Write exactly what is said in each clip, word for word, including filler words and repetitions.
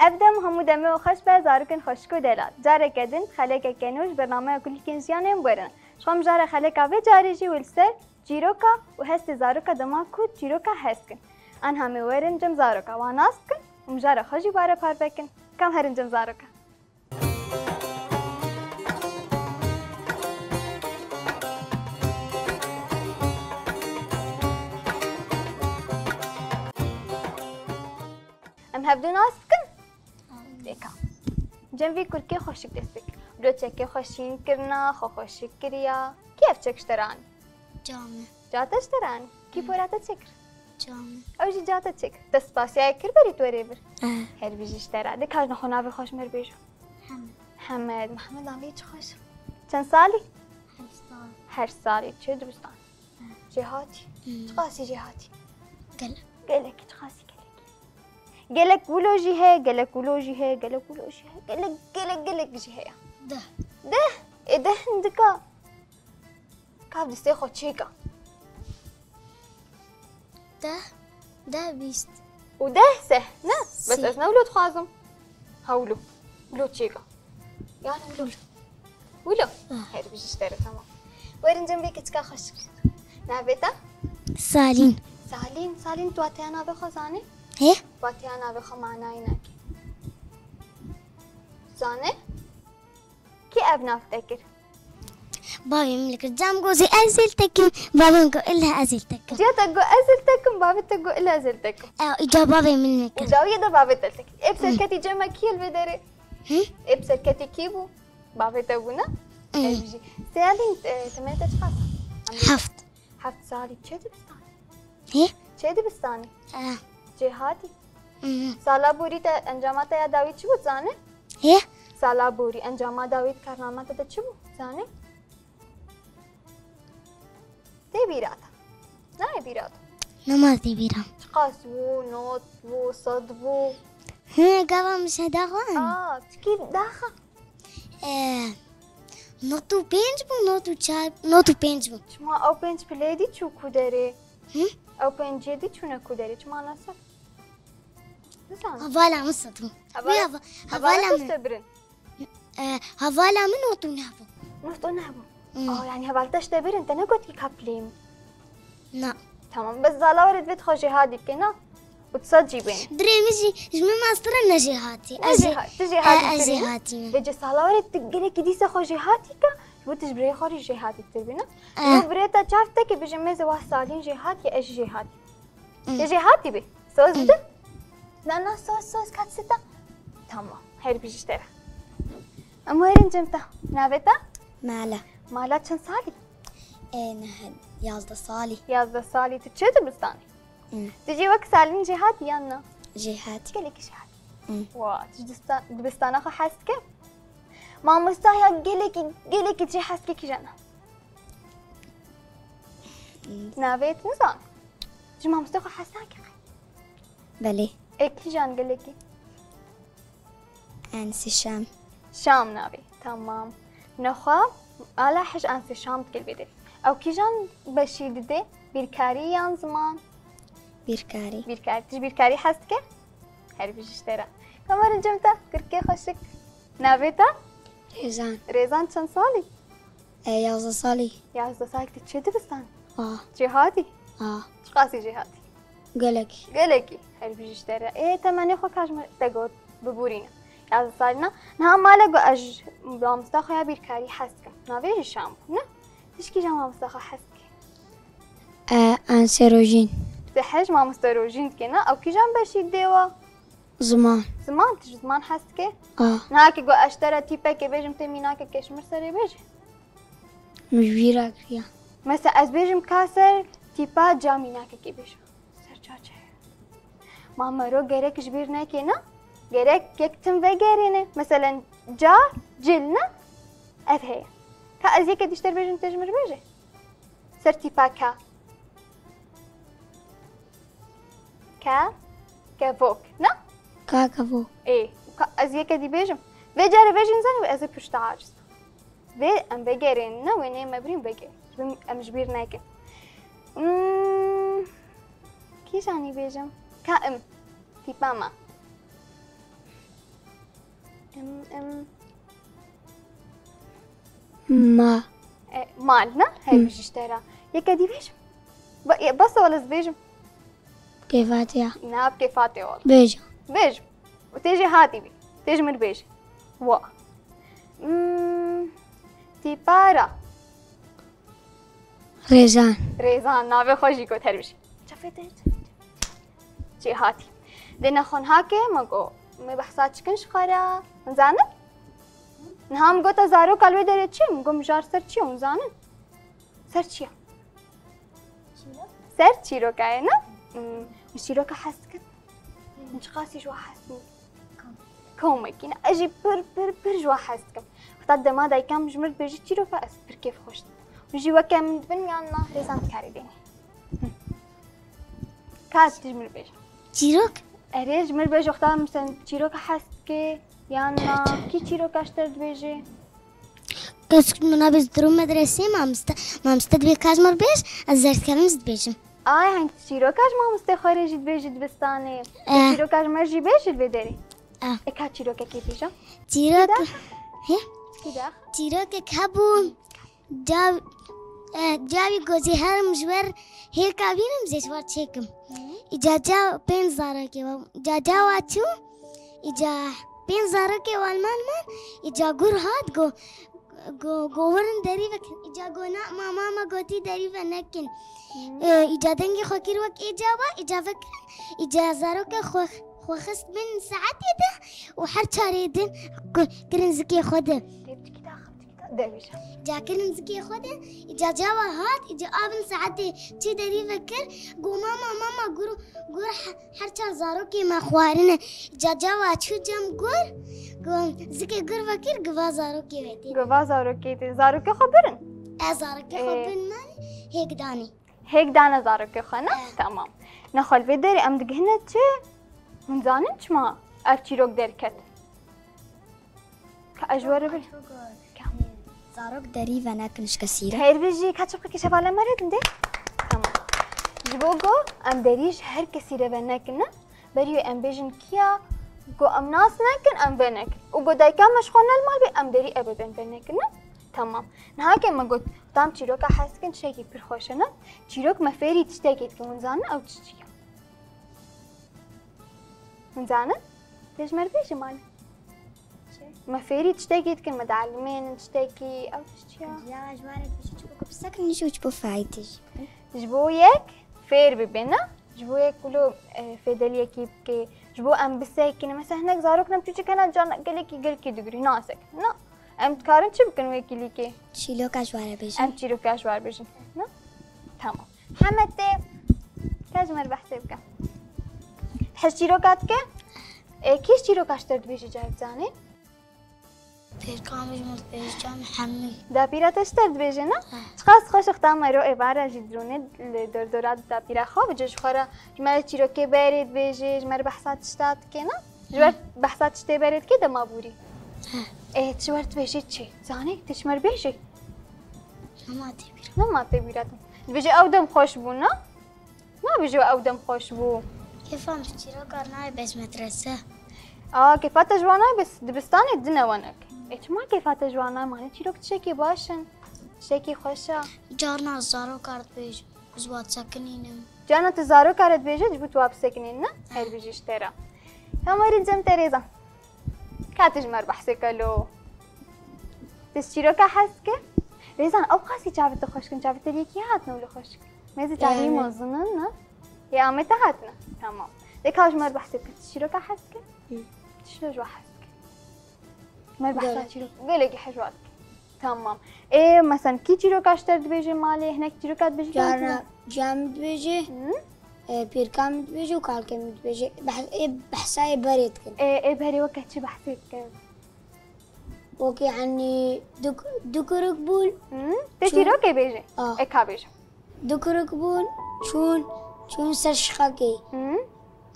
Ev dem hemû demê we xweş be, zarokên xweşik û delal. Careke din xelekeke nû ji bernameya Kulîlkên Jiyanê em werin. Ji xwe mijara xeleka vê carê jî wê li ser çîroka û hestê zaroka dema ku çîroka hest kin. An hemê werin cem zaroka wan nas bikin û mijara xwe jî bare parve kin. Kam herin cem zaroka. Em hevdu nas bikin? Pêka. Cem vî kurkê xweşik dest pê kir. Bloçekê xwe şîn kirina, xwe xweşik kiriya. Kî ev çek ji te re anî? Ca min. Ca te ji te re anî? Kî pora te çêkir? Ca min. Ew jî ca te çêkir. Te spasiyayê kir berî tu werê vir? Eh. Her bijî ji te re. Dikarin xwe navê xwe ji me re bêjin. Hemed. Hemed. Mihemed navê çi xweş. Çend salî? Heşt sal. Heşt salî. Çi dibistan? Eh. Jêhatî. Hmm. Çiqasî jêhatî? Gelek. Gelekî, çiqasî gelekî? Gelek wilo jî heye, gelek wilo jî heye, gelek wilo jî heye. Gelek, gelek, gelek jî heye. Deh. Deh? Ê deh hindika. Kav distê xwe çêka. Deh, deh, bîst. Û deh seh, ne? Bes Sî. Ez ne wilo dixwazim. Ha wilo. Wilo çêka. Yani wilo. Wilo. Ah. Her bijî ji te re, tamam. Werin cem vê keçika xweşik. Navê te? Salîn. Salîn, Salîn, tu wateya navê xwe zanî? Hê? Wateya navê xwe manayê nake. Zanî? Kî ev nav te kir? Bavê min li kir. Cem got zî ez ê li te kim. Bavê min got illa ez ê li te kim. Ciya te got ez ê li te kim, bavê te got illa ez ê li te kim. Ew, îca bavê min li kir. Û dawiyê de bavê te li te kir. Ê bi serketî cem me kî li vê derê? Hı? Ê bi serketî kî bû? Bavê te bû ne? Hı. Ev jî. Seyalîn, e, temenê te çiqas? Heft. Heft salî çi dibistanê? Hê? Çi dibistanê? Eh. Cêhatî? Mhm. Sala borî te encama te ya dawî çi bû zanî? Hê? Sala borî encama dawî di karnama te de çi bû zanî? Tê bîra te. Nayê bîra te. Nema tê bîra. Çiqas bû, not bû, sed bû? Hı, gava min şeda xwe. Aa, çikî daxa? Ee, not û pênc bû, not û çar, not û pênc bû. Çima ew pênc pilê dî çû ku derê? Hı? Ew pêncê dî çûne ku derê, çima ne sed? Nizanim. Hevala min sed bû. Hevala, Wî heva-, hevala hevala te min. Te birin. Ee, hevala min not û neh bû. Not û neh bû. Hı. Aa, yani heval te ji te birin, te negot ki ka pilê min. Na. Tamam, bes zala were divê tu xwe jêhatî bikî, na? Û tu sed jî bên. Dirê min jî ji min mastira ne jêhatî. Ne jêha-, tu jêhatî e, ez jêhatî me. Vêce sala were tu gelekî dîsa xwe jêhatî ke, ji bo tu ji birê xwe rî jêhatî tir bî, ne? E. Yo birê te çav te ke bêje mêze wa Salîn jêhatî, ez jî jêhatî. Hı. Te jêhatî bî. Soz bide. Na, na, soz, soz, kat sita. Tamam, her bijî ji te re. Em werin cem te. Navê te? Mala. Mala çend salî? Ê, ne, yazdeh salî. Yazdeh salî. Tu çi dibistanê? Hı. Tu jî wek Salîn jêhatî yan na? Jêhatî. Gelekî jêhatî. Hı. Wa, tu ji distan-, dibistana xwe hez dike? Mamosta ya gelekî, gelekî jê hez dike kîjan e? Hı. Navê tu nizan? Tu ji mamosta xwe hez nake qey? Belê. Ê kîjan gelekî? Ensê Şam. Şam navê. Tamam. Nexwe ala hij ensê Şam dikil vê derê. Ew kîjan beşî didê? Bîrkarî yan ziman? Bîrkarî. Bîrkarî. Tu ji bîrkarî hez dike? Her bijî ji te re. Kamerin cem te, kurkê xweşik. Navê te? Rêzan. Rêzan çend salî? E, yazdeh salî. Yazdeh salî, tu çi dibistan? A. Jêhatî? A. Çiqasî jêhatî? Gelek. Gelekî. Her bijî ji te re. Ê, temenê xwe ka ji min te got, biborîne. Yazdeh salî ne? Niha male got, ez ji mamosta xwe ya bîrkarî hez dikim. Navê jî Şam bû, ne? Tu ji kîjan mamosta xwe hez dikî? E, ensê Rojîn. Tu hej mamosta Rojîn dikî, ne? Ew kîjan beşî dê wa? Ziman. Ziman, tu ji ziman hez dikî? A. Niha ki got, ez ji te re tîpekê bêjim, tê mînakekê ji min serê bêjî. Min ji bîra kiriya. Mesela ez bêjim ka ser tîpa ca mînakekê bêjim. Ser ca çi heye? Ma mero gerek ji bîr nekê ne? Gerek yek tim vegerîne. Mesela ca cil ne? Ev heye. Ka ez yeke dîşter bêjim, tê ji min re bêje. Ser tîpa ka. Ke, kevok, ne? Ka kevok. Ê, ka, ez yeke dî bêjim. Vê carê bêjin zanî ez ê pişta aciz. Vê em vegerên, ne wê nê me birîn vegerên. Em, em ji bîr nekin. Hmm, kîjanî bêjim? Ka im. Tîpa me. Em, em. Ma. E, mal, ne? Her Hı. bijî ji te re. Yeke dî bêjim. Ba-, e, bas ol ez bêjim. Kêfatiya. Ne, bi kêfatê ol. Bêjim. Bêjim. Û tê jê hatî bî. Tê ji min bêjî. Wa. Hmm, tîpa ra. Rêzan. Rêzan, navê xwe jî got her bijî. Çavê te. Çê hatî. Dê nexwe niha ke me got, me behsa çi kin ji xwe re? Hûn zanin? Niha min gota zaroka li wê derê çi? Min got mijar ser çi ye, hûn zanin? Ser çi ye? Ser çîroka ye, ne? Hmm, min çîroka hez dikin. Min çiqasî ji we hez dikin. Komekî ne. Ez jî pir, pir, pir ji we hez dikim. Heta dema dayika min ji min re dibêjî çîroka, ez pir kêf xweş dikim. Hûn jî weke min dibin yan na rêzan dikarî dênî. Hı. Ka tu ji min re bêje. Çîrok? Erê, ji min re bêje, wexta min sen çîroka hez dikê yan na kî çîroka ji te re dibêje? Kesk min nabê ez dirom medresê, mamoste, mamoste dibê ka ji min re bêj, ez zerdkevim ez dibêjim. Ay, heng çîroka ji mamostê xwe re jî dibêjî dibistanê. Eh. Çîroka ji me jî bêjî li vê derê. Eh. E, ka çîrokekê bêje? Çîrok. Kî de? He? Kî de? Çîrokek hebû. Ca, eh, ca wî gozî herim ji wer hêka bînim zê ji wer çêkim. Hı. Îca ca pênc zarokê wa. Îca ca wa çû. Îca pênc zarokê wa li mal man. Îca gur hat go. Go, go werin derî vekin. Îca go na, ma, mama gotî derî ve nekin. Hı. Ee, îca dengê xwe kir wek ê ca ve, îca vekirin. Îca zaroke xwe, xwe xist bin saetê de û her çarê din ku-, kirin zikê xwe de. Tê biçikî daxil, biçikî da-, devîşe. Îca kirin zikê xwe de, îca ca ve hat, îca a bin saetê çi derî vekir. Go mama, mama, gur, gur he-, Her çar zarokê me xwarine. Îca ca wa çû cem gur, go zikê gur vekir, giva zarokê ve tê. Giva zarokê tê. Zarokê xwe birin? Ez zarokê xwe Ee. bin man, hêk danî. Hêk dane zarokê xwe, ne? Ee. Tamam. Nexwe li vê derê em digihine çi? Hûn zanin çima ev çîrok derket? Ka ez ji we re bê. Zarok derî ve nekin ji kesî re. Her bijî, ka çi bixwe şevala me re din dê. Tamam. Ji bo go em derî ji her kesî re ve nekin, ne? Berî wê em bêjin kiya, go em nas nekin, em ve nekin. Û go dayika me ji xwe ne li mal bê, em derî ebeden ve nekin, ne? Tamam. Niha ke me got, tam çîroka hez dikin, tiştekî pir xweş e, ne? Çîrok me fêrî tiştekê dikin, hûn zanin ew çi çi ye? Hûn zanin? Tê ji me re bêje malê. Çi? Me fêrî tiştekî dikin, me dielmênin tiştekî, ew tişt çi ya? Ya, ji me re bêje çi bo ku bisekinin jî û çi bo feydê jî. Ji bo yek fêr bibe, ne? Ji bo yek wilo, e, fêdeliyekî bike. Ji bo em bisekinin. Mesela hinek zarok ne biçûçik hene, can gelekî gelkî digirî, nasekin, ne? Em dikarin çi bikin wekî lîkê? Çîroka ji we re bêjin. Em çîroka ji we re bêjin, ne? Tamam. Hemed tê. Ka ji me re behsê bike. Hez çîroka dike? E, kî ji çîroka ji te re dibêje cariv zanê? Pêrka min ji min dibêje can hemî. Dapîra te ji te re dibêje, ne? He. Çiqas xweş wexta me ro êvara jî dirûne li dordora dapîra xwe, bi cih ji xwe re ji me re çîrokê berê dibêje, ji me re behsa tişta dike, ne? Ji ber He. behsa tiştê berê dike dema bûrî. He. E, çi wer dibêje çi? Zanê, tê ji me re bêje. Nema tê bîra. Nema tê bîra te. Dibêje ew dem xweş bû, ne? Nabêje ew dem xweş bû. Kêfa min ji çîroka re nayê bes medrese. A, kêfa te ji wan nayê bes dibistanê dine wenek. E, çima kêfa te ji wan nayê? Malê çîrok tiştekî baş in. Tiştekî xweş e. Carna zaroka re dibêjim, ez wan sekinînim. Carna tu zaroka re dibêje, ji bo tu wan bisekinîn, ne? Her bijî ji te re. Hema rê cem te rêzan. Ka tu ji me re behsê ke lo. Tu ji çîroka hez dike? Rêzan, ew qasî çavê te xweş kin, çavê te yekî hatin wilo xweş kin. Mêzê çavê Yanî. mezin in, ne? Yê Amedê hatine. Tamam. De ka ji me re behsê ke, tu ji çîroka hez dike? Hı. Tu ji we hez dike? Me re behsa Gelek. çîrok-, gelekî hejwa dike. Tamam. Ê, mesela kî çîroka ji te re dibêje malê, hinek çîroka dibêje Carna, Ciya min dibêje, Hı? e, pîrka min dibêje û kalkê min dibêje. Beh-, ê, behsa ê berê dikin. Ê, ê berê weke çi behsê dikin? Wekî, yanî, du, du kurik bûn. Hı? Te Çûn. çîrokê bêje. Ah. Ê, ka bêje. Du kurik bûn, çûn, çûn ser şixekê. Hı?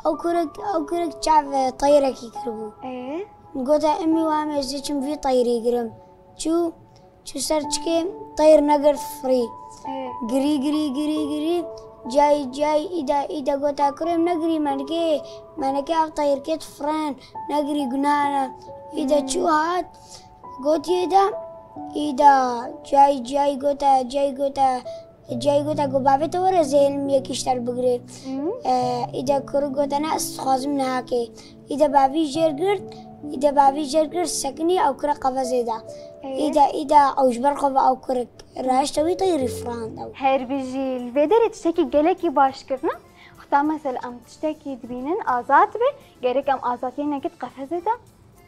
Ew kurik, ew kurik çav, e, teyrekî kiribû. Ê? Gote, "Emî, wa em ez dê çim vî teyrî girim." Çû, çû ser çikê, teyr negirt firî. Ê? Girî, girî, girî, girî. Cay cay îda îda gota kurê min negirî menekê, menekê ev teyr ket firen, negirî gunahana. Îda çû hat, gotiyê de, îda cay cay gota, cay gota, cay gota go bavê te were zêlim yekî ji te bigirê. Hı. E, îda kuru gotene ez dixwazim nehakê. Îda bavî jêr girt, îda bavî jêr girt sekinî ew kure qevizê de. Ê? Îda, îda ew ji ber xwe ve ew kurik. Raşta wî teyr î firand ew. Her bijî, li vê derê tiştekî gelekî baş kir, ne? Xweta mesela em tiştekî dibînin, azad be, gerek em azadiyê neket qefezê de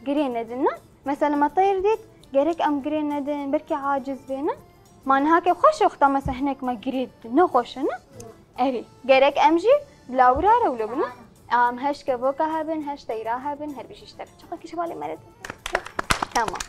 girê nedin, ne? Mesela me teyr dît, gerek em girê nedin, belkî aciz bê, ne? Ma niha ke xweş e, xweta mesela hinek me girê didin, ne xweş e, ne? Erê, gerek em jî bila wira re wilo bin, ne? Em heş kevoka hebin, heş teyra hebin, her bijî ji te re. Çaqa kî ji balê me re. Tamam.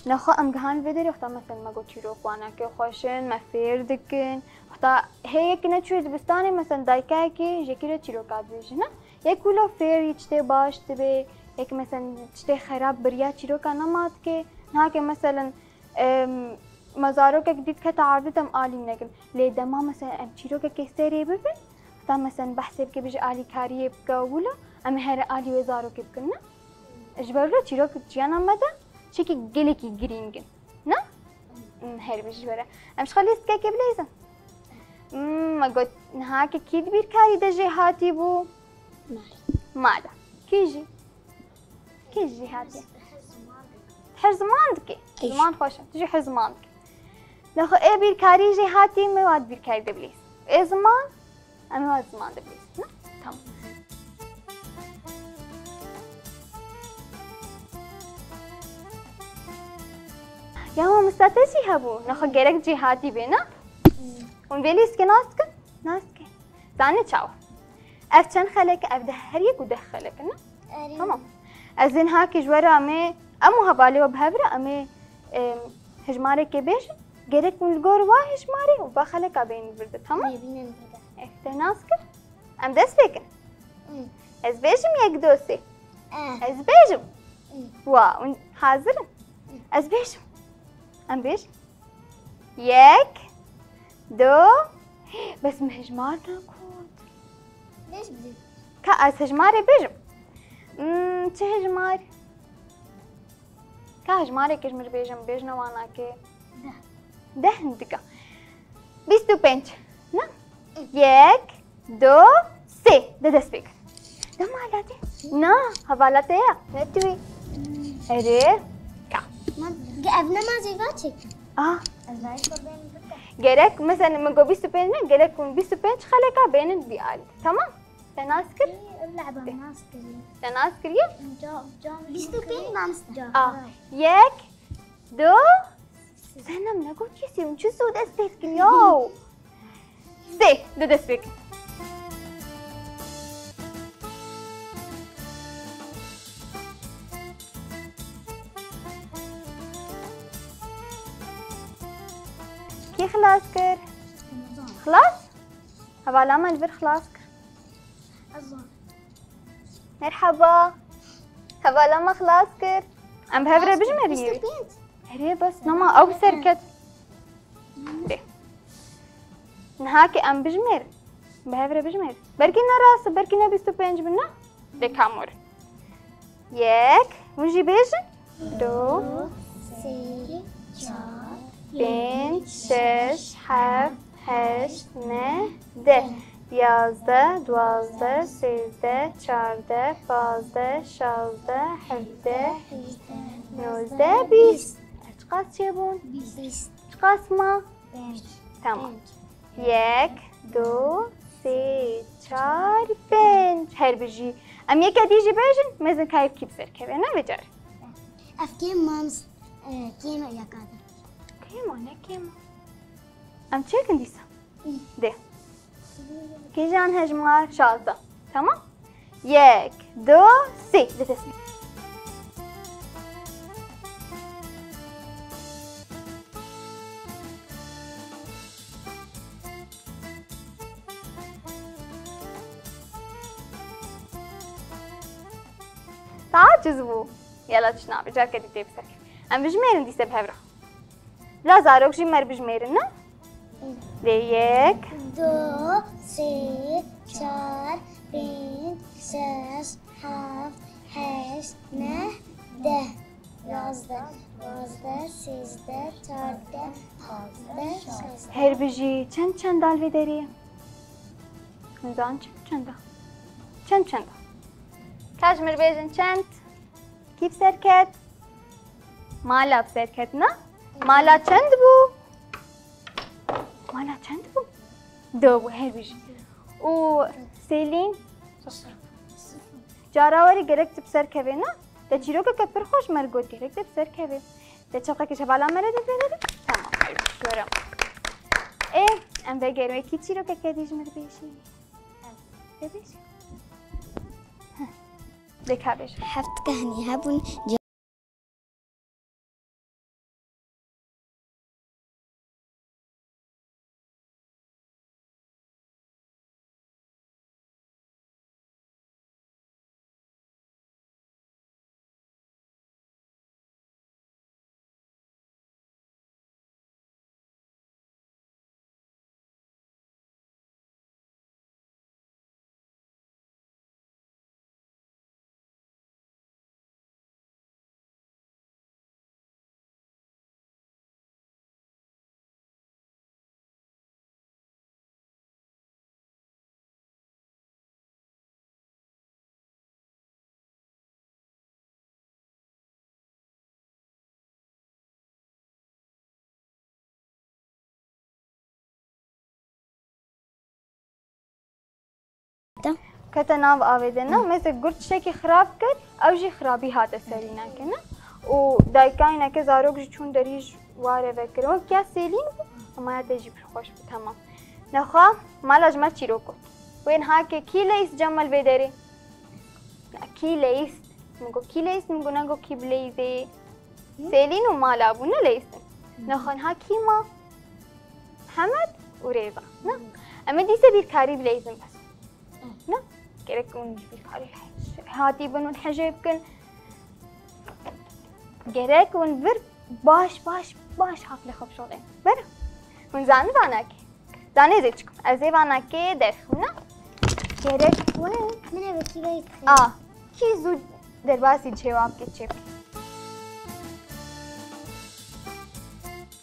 Nexwe em gihan vê derê, xweta mesela me got çîrok wanakê xweş in, me fêr dikin. Xweta hê yek neçûyê dibistanê, mesela dayikayekî jekî re çîroka dibêjin, ne? Yek wilo fêr yî tiştê baş dibê, yek mesela tiştê xerab biriya çîroka nema dike. Niha ke mesela Em, me zarokek dît kete erdê, em alî nekin. Lê dema mesela em çîrokekê serê bibin, heta mesela behsê bike, bêje alîkariyê bike wilo, em ê here alî wê zarokê bikin, ne? Ji ber wilo çîrok jiyana me de çekî gelekî girîng in, ne? Em, her bijî ji were. Em ji xwe lîstikekê bileyzin. Em, me got, niha ke kî di bîrkarî de jê hatî bû? Mala. Mala. Kî jî? Kî jî hatiye? Her ziman dike. Ziman xweş e. Tu jî her ziman dike. Nexwe ê bîrkarî jî hatî, me wat bîrkarî de bilîz. Ê ziman, em ê wat ziman de bilîz. Ne? Tamam. Ya mamoste te jî hebû. Nexwe gerek cî hatî bê, ne? Hûn vê lîstikê nas dikin? Nas dikin. Zanî çawa? Ev çend xelek e? Ev de her yek û deh xelek in, ne? Erê. Tamam. Ez ê niha kî ji we re em ê, em û hevalê we bi hev re em ê, em, hejmarekê bêjin. Gerek min li gor wa hejmarê û va xeleka bên vir de, tamam? Lê bînin vir de. Eh, te nas kir? Em dest pê kin. Hı. Ez bêjim yek, du, sê. Eh. Ez bêjim. Hı. Wa, hûn hazir in? Hı. Ez bêjim. Em bêjin. Yek, du, bes min hejmar negot. Lêş bidî. Ka ez hejmarê bêjim. Hmm, çi hejmar? Ka hejmarek ji min bêjim, bêjne wanakê. Deh. Deh dika. Bîst û pênc. Ne? Yek, du, sê. De dest pê kir. De mala te. Na, hevala te ya. Ne tu yî? Erê. Ka. Ev nema zêva çek. Ah. Gerek, mesela, min got bîst û pênc ne? Gerek hûn bîst û pênc xeleka bênin vî alî. Tamam? Te nas kir? Te nas kiriye? Bîst û pênc mamoste. Ah. Yek, du, Senem, ne got kesê, hûn çi zû dest pê dikin ya? Sê, de dest pê kin. Kê xilas kir? Xilas? Hevala me li vir xilas kir. Merhaba. Hevala me xilas kir. Em bi hev re bijmerin yê. Bîst û pênc. Erê, bes nema ew serket. Dê. Niha ki em bijmêrin. Bi hev re bijmêrin. Belkî ne rast, belkî ne bîst û pênc bin, ne? Dê kamor. Yek. Hûn jî bêjin. Du. Sê, çar, pênc, şeş, heft, heşt, neh, deh, yazdeh, duwazdeh, sêzdeh, çardeh, pazdeh, şazdeh, hevdeh, nozdeh, bîst. Ev çiqas çêbûn? Bîst. Çiqas ma? Pênc. Tamam. Pênc. Yek, du, sê, çar, pênc. Her bijî. Em yeke dî jî bêjin, mezin kayê kî bi ser keve, ne vê carê? Ev kêm mams, e, kêm e yeka de. Kêm e, ne kêm e. Em çêkin dîsa? Dê. Kîjan hejmar? Şazdeh. Tamam? Yek, du, sê. Li dest. Te aciz bû. Yala tişt nabe, careke dî tê bi ser kevî. Em bijmêrin dîse bi hev re. Bila zarok jî me re bijmêrin, ne? Lê yek. Du, sê, çar, pênc, şeş, heft, heşt, neh, deh. Yazdeh, duwazdeh, sêzdeh, çardeh, pazdeh, şazdeh. Her bijî çend çend dal vê derê? Hûn zanin çend çend e? Çend çend e? Ka ji min bêjin çend? Kî bi ser ket? Mala bi ser ket, na? Mala çend bû? Mala çend bû? Du bû, her bijî. Û Selîn? Cara werî gerek tu bi ser kevê, na? Te çîrokeke pir xweş me re got, gerek te bi ser kevê. Te çeqekî ji hevala me re dê bêne de? Tamam, her bijî, were. Ê, em vegerin, wê kî çîrokeke dî ji me re bêjî? Te bêjî. Heh. Dê ka bêje. Heft kehnî hebûn. Kete nav avê de, ne? Mêze gur tiştekî xirab kir, ew jî xirabî hate serîneke, ne? Û dayika îneke zarok jî çûn derî ji ware vekirin. Wek ya Selîn bû, hema ya te jî pir xweş bû, temam. Nexwe mala ji me çîrok got. Wên hake kî leyîst cem me li vê derê? Na, kî leyîst? Min got, kî leyîst? Min got, ne got, kî bi leyîzê? Selîn û mala bû, ne leyîstin. Nexwe niha kî ma? Hemed û Rêza, ne? Em ê dîse bîrkarî bileyzin bes. Ne? Gerek hûn bîrkarî hatî bin, hûn hejê bikin. Gerek hûn vir baş, baş, baş haqlê xwe bişoxin. Vir. Hûn zanin vanakê. Zanê zê çikim. Ez ê vanakê derxim, ne? Gerek hûn. Min ê wekî veyî bixî. A. Kî zû derbasî cewab kê çê bikî.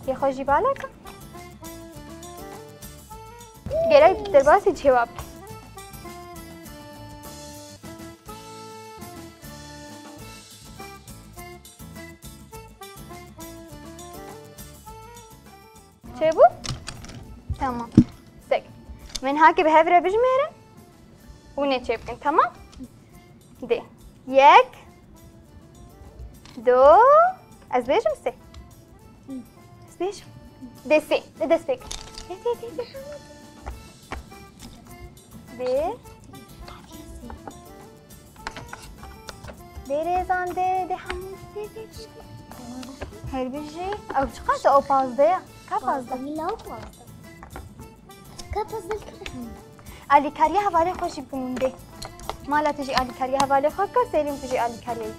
Yê xwe jî vala ke. Gerek derbasî cewab. Çêbû? Tamam. Sek. Min hake bi hev re bijmêrin. Hûn ê çê bikin, tamam? Dê. Yek. Du. Ez bêjim sê. Ez bêjim. Dê sê. Dê dest pê. Dê, dê, dê, dê. Dê. Dê Rêzan, dê, dê hemû, dê, dê, dê, dê. Her bijî. Ew çiqas e, o pazdeh ya. Ka pazdeh? Pazdeh, mila o pazdeh. Ka pazdeh kire. Alîkariya hevalê xwe jî bikin dê. Mala tu jî alîkariya hevalê xwe bike, Selîm tu jî alîkariya.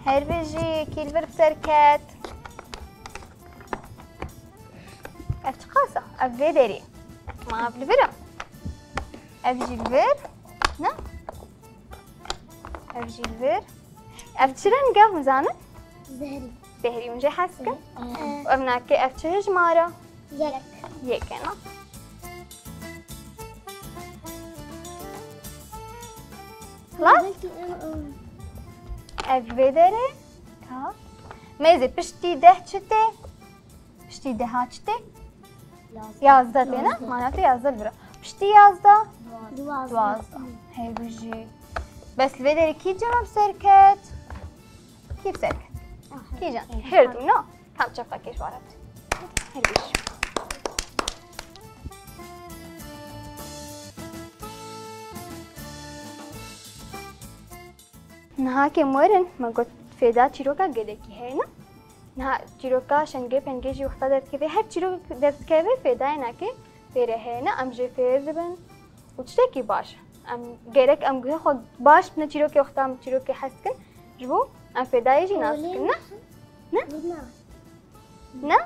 Her bijî, kî li vir bi ser ket. Ev çiqas e? Ev vê derê. Ma ev li vir e. Ev jî li vir. Ne? Ev jî li vir. Ev çi reng e, hûn zanin? Zehrî. Zehrî, hûn jê hez dikin? Ev nake, ev çi hejmar e? Yek. Yek e, ne? Xilas? Belkî, ı, ı. Ev vê derê. Ha. Mêzê piştî deh çi tê? Piştî deha çi tê? Yazdeh. Yazdeh tê, ne? Yazdeh. Mana tu yazdeh li vir e. Piştî yazdeh? Duwazdeh. Duwazdeh. Her bijî. Bes li vê derê kî cem ser ket? Kî ser ket? Kî can? Her du, no? Tam çavka kêş wara bit. Her biş. Niha ke werin, me got fêda çîroka gelekî heye, ne? Niha çîroka şengê pengê jî wexta derdikeve, her çîrok derdikeve fêdayê nake fêrê heye, ne? Em jê fêr dibin û tiştekî baş. Em gerek em guhê xwe baş bine çîrokê wexta em çîrokê hez dikin. Ji bo em fêdayê jî nas dikin, ne? Ne? Ne?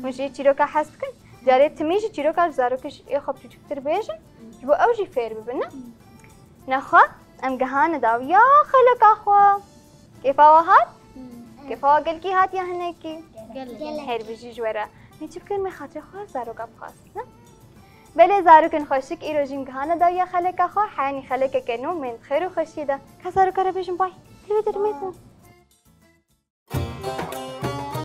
Hûn jî çîroka hez dikin? Carê timî jî çîroka ji zarokê ji ê xwe biçûçiktir bêjin, ji bo ew jî fêr bibin, ne? Nexwe, em gihane dawiya xeleka xwe. Kêfa we hat? Kêfa we gelkî hat ya hinekî? Gelek. Her bijî ji we re. Em ê çi bikin, em ê xatirê xwe zaroka bixwazin, ne? Belê zarokên xweşik, îro jî em gihane dawiya xeleka xwe, heyanî xelekeke nû, em ê di xêr û xweşiyê de. Ka zaroka re bêjin bay. Li wê derê mê bû.